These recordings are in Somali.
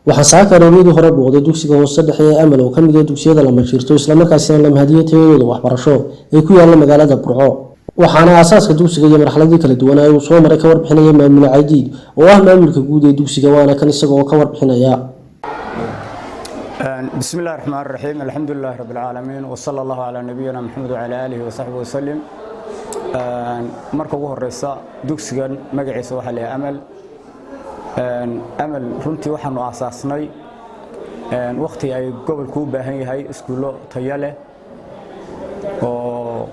Waxaa saaka arooriyadii hore booqday dugsiga hoose dhexe ee Amal, oo ka mid ah dugsiyada la majiirto, islamarkaasina la mahadiyo tayadooda waxbarasho ee ku yaala magaalada Burco. Waxaana aasaaska dugsiga iyo marxaladii kala duwan ee uu soo maray ka warbixinaya maamule Caydiid, oo ah maamulka guud ee dugsiga. Waana kan isaga oo ka warbixinaya. بسم الله الرحمن الرحيم، الحمد لله رب العالمين، وصلى الله على نبينا محمد وعلى آله وصحبه وسلم. Marka ugu horeysa, dugsigan magaciisa waxaa la Amal. Amal runtii waxaanu aasaasnay waqti ay gobolku u baahan yahay iskuullo tayo leh oo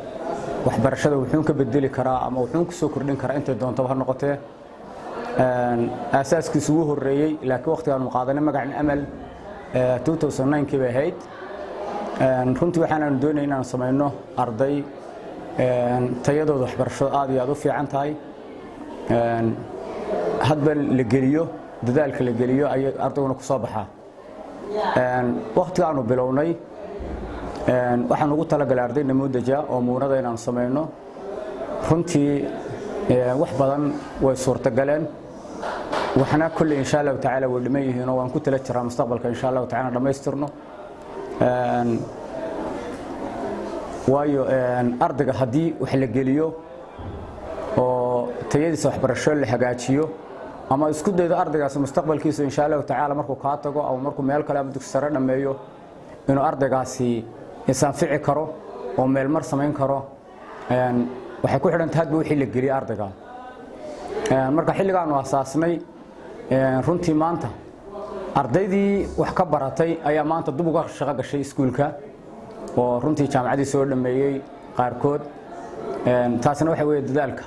waxbarashada wuxuun ka bedeli karaa ama wuxuun ku soo kordhin karaa, intay doontaba ha noqotee. Aasaaskiisu wuu horreeyey, laakiin waqtigaanu qaadanay magacan Amal 2009kii bay ahayd. Runtii waxaanaanu doonay inaanu samayno arday tayadooda waxbarashado aad iyo aad u fiican tahay. Hadba la geliyo dadaalka la geliyo ayay ardayguna ku soo baxaa. Waqtiga aanu bilownay waxaan ugu talagalay arday namuudaja oo muunada inaanu samayno. Runtii wax badan way suurtagaleen, waxna kolley insha Allahu tacaala way dhiman yihiinoo waan ku tala jiraa mustaqbalka insha Allahu tacala dhammaystirno. Waayo ardayga haddii wax la geliyo oo tayadiisa waxbarasho la hagaajiyo ama isku daydo, ardaygaasi mustaqbalkiisa insha Allahu tacaala markuu kaa tago ama markuu meel kale ama dugsi sare dhammeeyo, inuu ardaygaasi isanfici karo oo meel mar samayn karo waxay ku xidhantay hadba wixii la geliyey ardayga. Marka xilligaanu asaasnay, runtii maanta ardaydii wax ka baratay ayaa maanta dib uga shaqo gashay iskuulka, oo runtii jaamacadii soo dhammeeyey qaarkood. Taasina waxa weeye dadaalka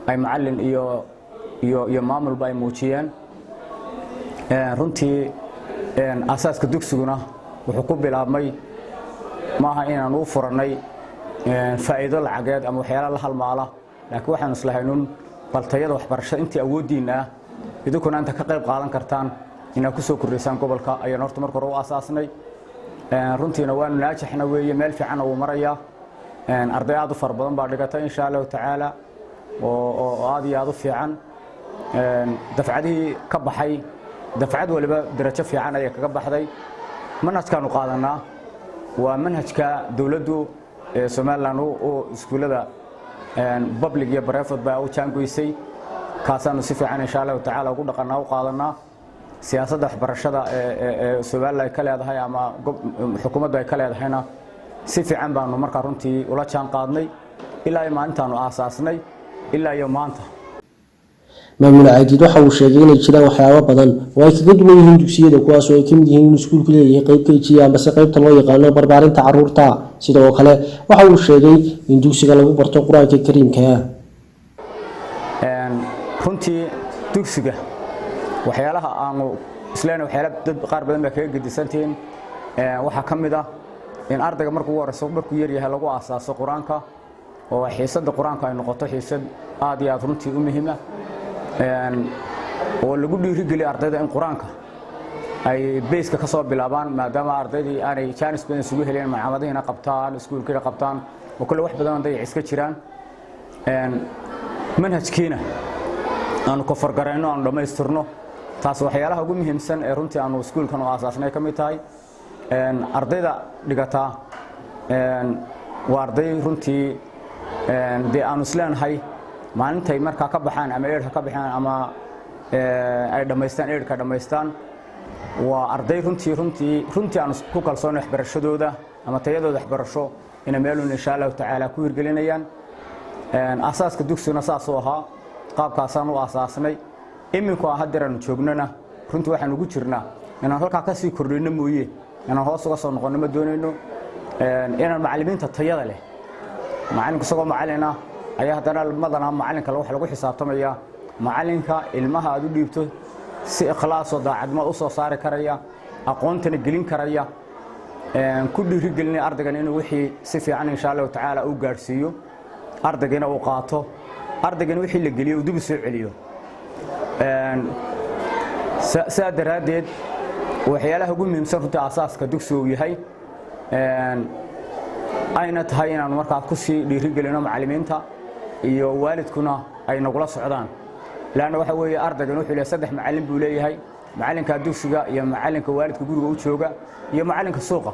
ay macallin iyo maamulba ay muujiyeen. Runtii asaaska dugsiguna wuxuu ku bilaabmay maaha inaan u furannay faa'iido lacageed ama waxyaala la halmaala, laakiin waxaanu islahaynun bal tayada waxbarashada intii awooddiinna ah idinkuna inta ka qayb qaadan kartaan inaad ku soo kordhaysaan gobolka ayaan horta marka hore u asaasnay. Runtiina waanu naajixna weeye, meel fiicanna wuu marayaa. Arday aad u fara badan baa dhigatay insha Allahu tacaala, oo aad iyo aad u fiican. Dafcadihii ka baxay, dafcad waliba darajo fiican ayay kaga baxday. Manhajkaanu qaadanaa waa manhajka dowladdu ee Somaliland oo iskuullada public iyo private baa u jaangoysay. Kaasaanu si fiican insha Allahu tacaala ugu dhaqanaa, u qaadanaa. Siyaasadda waxbarashada ee Somaliland ay ka leedahay ama xukuumaddu ay ka leedahayna si fiican baanu markaa runtii ula jaan qaadnay ilaa iyo maalintaanu aasaasnay ilaa iyo maanta. Maamule Caydiid waxa uu sheegay inay jiraan waxyaabo badan oo ay kaga duwan yihiin dugsiyada, kuwaas oo ay kamid yihiin in iskuulku leeyahay qeyb KG ambase qeybta loo yaqaano barbaarinta caruurta. Sidoo kale waxa uu sheegay in dugsiga lagu barto Qur-aanka Kariimka. Runtii dugsiga waxyaalaha aanu isleen waxyaala dad qaar badan baa kaga gedisantihiin waxaa ka mid ah in ardayga marka ugu horeyso, markuu yar yahay, lagu aasaaso Qur-aanka, oo xiisadda Qur-aanka ay noqoto xiisad aad iyo aad runtii u muhiima, oo lagu dhiirigeliyo ardayda in Qur-aanka ay base-ka ka soo bilaabaan, maadaama ardaydii aanay jaanis badan isugu helin, malcaamadihiina qabtaan, iskuulkiina qabtaan, oo kale wax badan dayac iska jiraan. Manhajkiina aanu kofargarayno, aanu dhammaystirno. Taas waxyaalaha ugu muhiimsan ee runtii aanu iskuulkan u aasaasnay ka mid tahay. Ardayda dhigataa waa arday runtii dee aanu isleenahay maalintay markaa ka baxaan ama eight-ka ka baxaan ama ay dhammaystaan eight-ka dhammaystaan, waa arday runtii aanu ku kalsoonay waxbarashadooda ama tayadooda waxbarasho inay meelun insha Allahu tacaala ku hirgelinayaan. Asaaska dugsiguna saasuu ahaa, qaabkaasaan u aasaasnay. Iminku aan haddeer aanu joognona, runtii waxaan ugu jirnaa inaan halkaa ka sii kordhino mooye, inaan hoos uga soo noqonno ma doonayno. Inaan macallimiinta tayada leh, macallinku isagoo macallin ah ayaa haddana madanaa macallinka waxa lagu xisaabtamaya macallinka ilmaha aad u dhiibto si ikhlaasoo daacadnimo u soo saari karaya, aqoontana gelin karaya, ku dhiirigelinaya ardaygan inuu wixii si fiican insha Allahu tacaala u gaadhsiiyo, ardaygana uu qaato, ardaygana wixii la geliyo uu dib u soo celiyo. Sidaa daraaddeed waxyaalaha ugu muhiimsan runtii asaaska dugsiga uu yahay ayna tahay inaanu markaa ku sii dhiirigelino macallimiinta iyo waalidkuna ay nagula socdaan, leanna waxa weeye ardaygan wuxuu leeyahay saddex macallin buu leeyahay. Macalinka dugsiga iyo macalinka waalidka guriga u jooga iyo macalinka suuqa.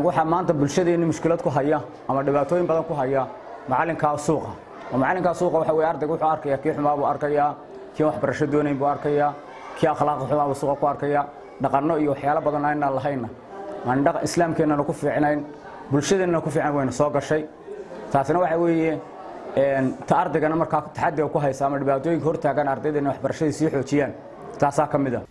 Waxaa maanta bulshadeenni mushkilad ku haya ama dhibaatooyin badan ku haya macalinka suuqa, oo macalinka suuqa waxa weye ardayga wuxuu arkayaa kii xumaa buu arkayaa, kii waxbarasho doonayn buu arkayaa, kii akhlaaq xumaa buu suuqa ku arkayaa. Dhaqanno iyo waxyaalo badan aynaan lahayna, aan dhaqan islaamkeennana ku fiicnayn, bulshadeennana ku fiican wayna soo gashay. Taasina waxa weeye ta ardaygana markaa taxadiga ku haysa ama dhibaatooyinka hortaagan ardayda inay waxbarashadii sii xoojiyaan, taasaa ka mid ah.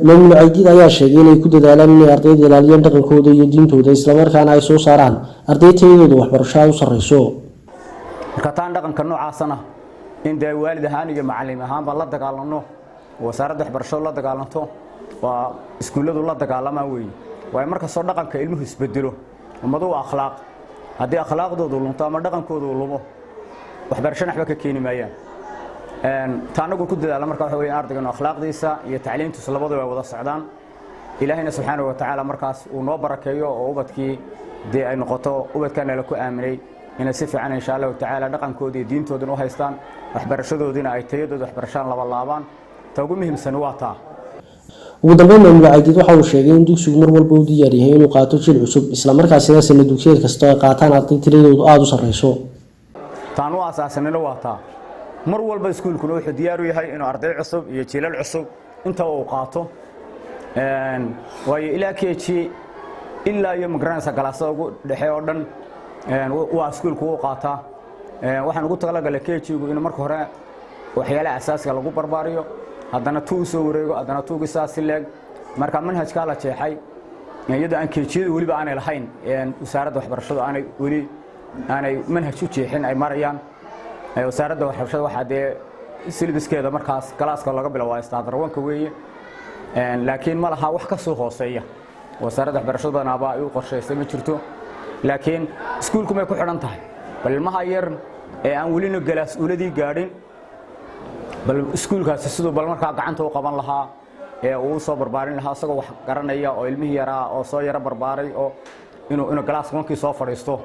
Maamul Caydiid ayaa sheegay inay ku dadaalaan inay ardayda ilaaliyaan dhaqankooda iyo diintooda, islamarkaana ay soo saaraan arday tayadooda waxbarasho ay u sarreyso. Marka taan dhaqanka noocaasana in dee waalid ahaan iyo macalin ahaanba la dagaalanno, wasaaradda waxbarashadu la dagaalanto, waa iskuulladu la dagaalamaan weeye. Waayo, markastoo dhaqanka ilmuhu isbedelo, ummadu waa akhlaaq, haddii akhlaaqdoodu lunto ama dhaqankoodu lumo, waxbarashana waxba ka keeni maayaan. Ta anagu ku dadaala marka waxa weeye ardaygan akhlaaqdiisa iyo tacliintiisu labaduba ay wada socdaan. Ilaahayna subxaanahu wa tacaala markaas uu noo barakeeyo, oo ubadkii dee ay noqoto ubadkaana la ku aaminay inay si fiican, insha Allahu tacaala, dhaqankooda iyo diintoodana u haystaan, waxbarashadoodiina ay tayadooda waxbarashaan labalaabaan. Ta ugu muhiimsani waa taa. Ugu dambeyn, maamul Caydiid waxa uu sheegay in dugsigu mar walba u diyaar yahay inuu qaato jiil cusub, islamarkaasina sana dugsiyeed kasta ay qaataan arday tiradoodu aada u sarreyso. Taan u asaasanina waa taa. Mar walba iskuulkuna wuxuu diyaar u yahay inuu arday cusub iyo jiilal cusub intaba uu qaato. Waayo, ilaa KG ilaa iyo magaranaysa galaasada ugu dhexe oo dhan waa iskuulku wuu qaataa. Waxaan ugu talagalay KG-gu inuu marka hore waxyaalaha asaasiga lagu barbaariyo, haddana tuu soo wareego, haddana tuugi saasi leeg. Marka manhajkaa la jeexay, iyadoo aan KG-yadu weliba aanay lahayn, wasaaradda waxbarashadu aanay weli aanay manhaj u jeexin ay marayaan. Wasaaradda waxbarashada waxaa dee syllabuskeeda markaas galaaska laga bilaabo waa standard one-ka weeye, laakiin ma laha wax ka soo hooseeya. Wasaaradda waxbarashada badanaaba ay u qorshaysay ma jirto, laakiin iskuulku may ku xidhan tahay. Bal ilmaha yar ee aan welina galaas uladii gaadhin, bal iskuulkaasi siduu bal markaa gacanta u qaban lahaa ee uu soo barbaarin lahaa, isagoo wax garanaya oo ilmihii yaraa oo soo yaro barbaaray oo inuu galaas wankii soo fadhiisto.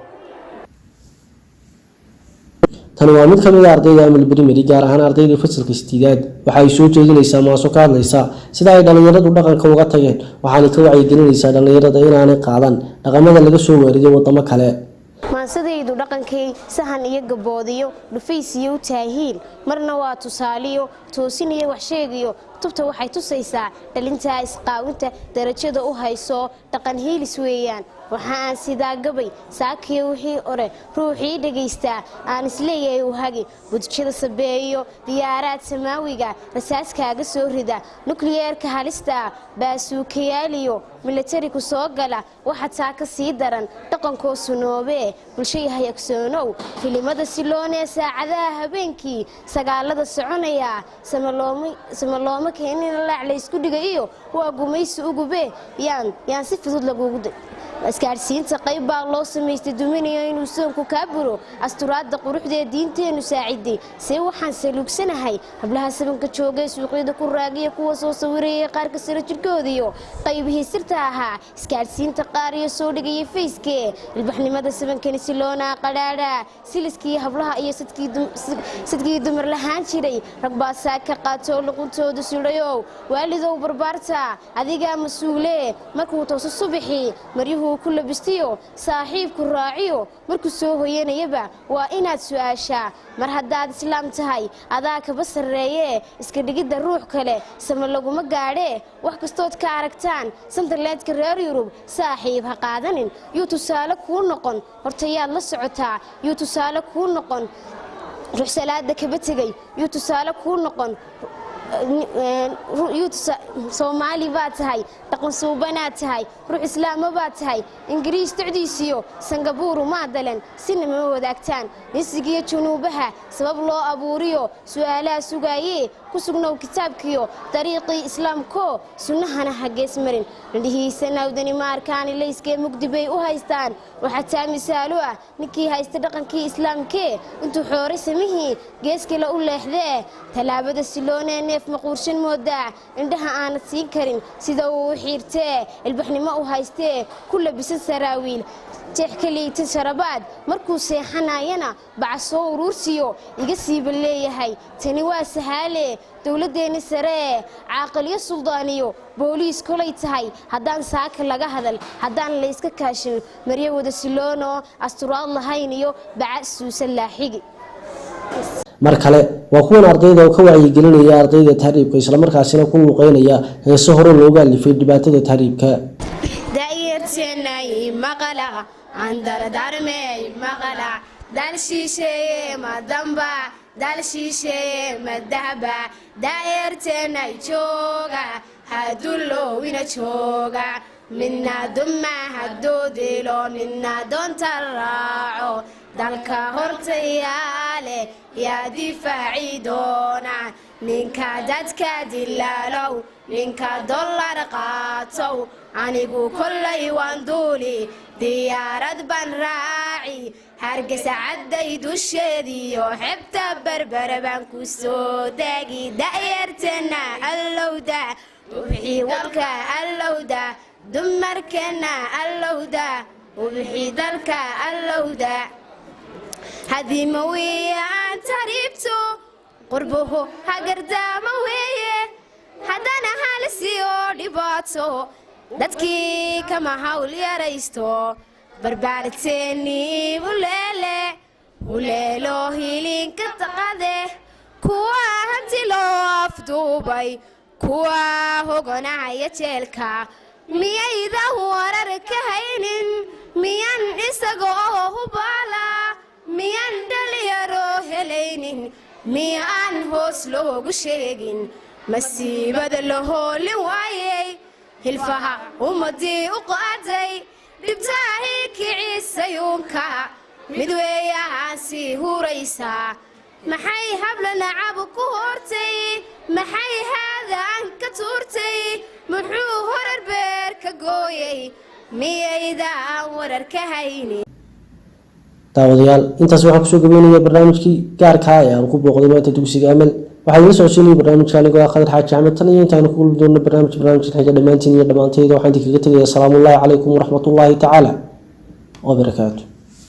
Tani waa mid ka mid a ardayda Amal Primary, gaar ahaan ardayda fasalka sideedaad. Waxa ay soo jeedinaysaa maaso ka hadlaysa sida ay dhallinyaradu dhaqanka uga tageen, waxaanay ka wacyigelinaysaa dhallinyarada inaanay qaadan dhaqamada laga soo waariday wadamo kale. Maansadaydu dhaqankay sahan iyo gaboodiyo dhufaysiyo u taahiin, marna waa tusaaliyo toosiniyo waxsheegiyo tubta. Waxay tusaysaa dhalintaa isqaawinta darajada u hayso, dhaqan hiilis weeyaan. Waxa aan sidaa gabay saakiyo wixii ore ruuxii dhagaystaa aan isleeyahay u hagi. Budjada sabeeyo, diyaaraad samaawiga rasaaskaaga soo rida, nukliyeerka halista, baasuukayaaliyo milatariku soo gala. Waxa taa ka sii daran dhaqankoo sunoobee. Bulshayahay ogsoonow, filimada siloonee saacadaha habeenkii sagaalada soconaya sama looma keenin, laac laysku dhigay iyo waa gumaysi ugube. Yaan si fudud lagugu isgaadhsiinta qayb baa loo samaystay duminayo inuu soonku kaa buro asturaadda quruxdee diinteennu saaciday. See waxaan saluugsanahay hablaha sabanka joogay, suuqyada ku raagiya, kuwa soo sawirayay qaarka saro jirkoodiyo qaybihii sirta ahaa, isgaadhsiinta qaar iyo soo dhigaya fayskee. Ilbaxnimada sabankani siloonaa qadhaadha, siliskii hablaha iyo sidkii dumar lahaan jiray rag baa saaka qaatoo luquntooda sudhayow. Waalidow barbaarta adigaa mas-uule, markuu tooso subaxii maryuhuu ku labistiyo saaxiibku raaciyo, markuu soo hoyanayaba waa inaad su'aashaa. Mar haddaad islaam tahay adaa kaba sarreeyee, iska dhigidda ruux kale sama laguma gaadhee. Wax kastood ka aragtaan santarleedka reer Yurub, saaxiib ha qaadanin, yuu tusaale kuu noqon. Hortayaad la socotaa, yuu tusaale kuu noqon. Ruux salaada kaba tegay yuu tusaale kuu noqon. Soomaali baa tahay, dhaqan suubanaad tahay, ruux islaama baa tahay. Ingiriis docdiisiyo Sangabuuru maa dalan, sina mama wadaagtaan. Nisigiyo junuubaha sabab loo abuuriyo su'aalaha sugaayee, ku sugnow kitaabkiyo dariiqii islaamko, sunnahana ha gees marin. Indhihiisa nawdani ma arkaan ilayskee, mugdi bay u haystaan. Waxaa taa misaalu ah ninkii haysta dhaqankii islaamkee, intuu xooray samihii gees kale u leexdee. Tallaabada siloonee neef maquurshan moodaa, indhaha aanad siin karin sida uu u xiirtee, ilbaxnimo u haystee, ku labisan saraawiil. Jeex ka liita sharabaad markuu seexanayana baca soo uruursiyo iga siiba leeyahay. Tani waa sahaale dowladdeenni saree, caaqilyo, suldaaniyo booliis kolay tahay. Haddaan saaka laga hadal, haddaan layska kaashin, maryo wada siloono asturaad lahayn iyo baca suusan laaxigi. Mar kale waa kuwan ardayda oo ka wacyigelinaya ardayda tahriibka, islamarkaasina ku luuqeynaya heese hore looga alifay dhibaatada tahriibka. Da'yarteenay maqala, aan dardarmey maqala. Dal shisheeye ma damba, dal shisheeye ma dahba. Da'yarteenay jooga, haduloowina jooga. Midna duma hadduu dilo, midna doonta raaco. Dalka hortayaale yaa difaaci doona? Ninka dadka dilaalow, ninka dollar qaatow, anigu kollay waan duuli, diyaarad baan raaci. Hargeysa cadday dusheediyo xebta Berbere baan ku soo daagi. Da'yarteenna allowda, wixii walka allowda, dumarkeenna allowda, wixii dalka allowda. Hadima weeyaan tahriibtu, qurbuhu hagardaama weeye. Haddana halisiyo dhibaato dadkii kama hawl yaraysto. Barbaarteennii uleele uleelo hilinka taqade, kuwa hanti loo afduubay, kuwa hoganahaya jeelka, miyaydan warar ka haynin? Miyan isaga oo hubaala? Miyaan dhalinyaro helaynin? Miyaan hoos loogu sheegin masiibada la hoolin waayey? Hilfaha ummadii u qaaday, dhibtaahii kicisayuunka, mid weeyahaan sii huraysaa. Maxay habla nacab ku hortay? Maxay haadaan ka tuurtay? Muxuu horar beer ka gooyey? Miyaydaan warar ka haynin? Daawadayaal, intaas waxaan kusoo gabeynaya barnaamijkii gaarkaa ee aan ku booqday maanta dugsiga Amal. Waxaa idin socodsiinaya barnaamijka anigoo ah Khadar Xaaji Axmed. Tan iyo intaanu ku kulmi doono barnaamijkan xiga, dhammaantiin iyo dhammaantayda waxaan idinkaga tegaya asalaamullaahi calaykum waraxmatullaahi tacaala wabarakaatu.